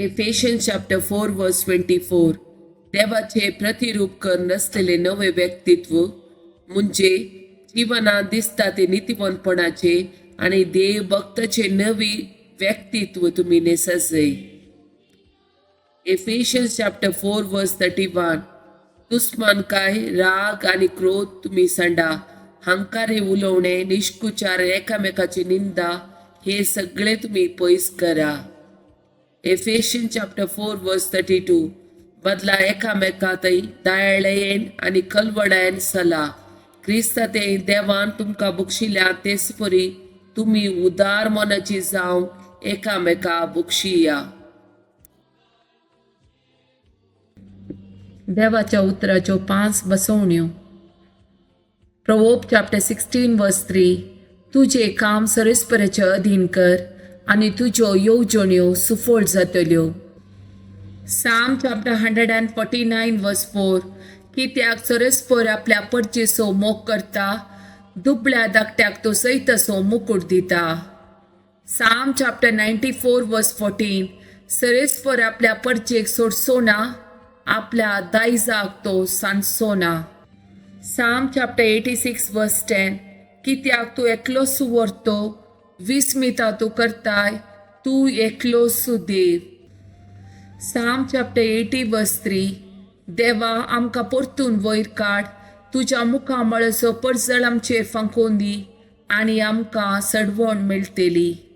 Ephesians chapter 4 verse 24. देवाचे प्रतिरूप कर नसलेले नवे व्यक्तित्व म्हणजे जिवनात दिसता ते नितीवंतपणाचे आनी देव भक्ताचे नवी व्यक्तित्व तुमी न्हेसजय. Ephesians chapter 4 verse 31. दुस्मानकाय, राग आनी क्रोध तुमी सांडा. हंकारी उलोवणे, निष्कुचार, एकामेकाची निंदा हे सगळे तुमी पयस करा. Ephesians chapter 4 verse 32. बदला एकामेकातय दयाळेन आनी कलवडायन सला. क्रिस्ताते देवान तुमकां बक्षिल्या तेच परी तुमी उदार मनाची जावन एकामेका बक्षिया. देवाच्या उतराच्यो पांच बसवण्यो. Proverb chapter 16 verse 3. तुजें काम सरस्पराचे अधीन कर आनी तुज्यो येवजण्यो सुफळ जातल्यो. Psalm chapter 149 verse 4. कित्याक सरस्पर आपल्या परचेसो मोग करता, दुबळ्या धाकट्याक तो सैतसो मुकूट दिता. Psalm chapter 94 verse 14. सरस्पर आपल्या परचेक सोडसो ना, आपल्या दायजाक तो सांजचो ना. Psalm chapter 86 verse 10. कित्याक तूं एकलो सुवरतो विस्मिता तूं करताय, तूं एकलो सुदेव. Psalm chapter 80 verse 3. देवा, आमकां परतून वयर काड, तुज्या मुखामळाचो परजळ आमचेर फांकोवन दी आनी आमकां सडवण मेळटली.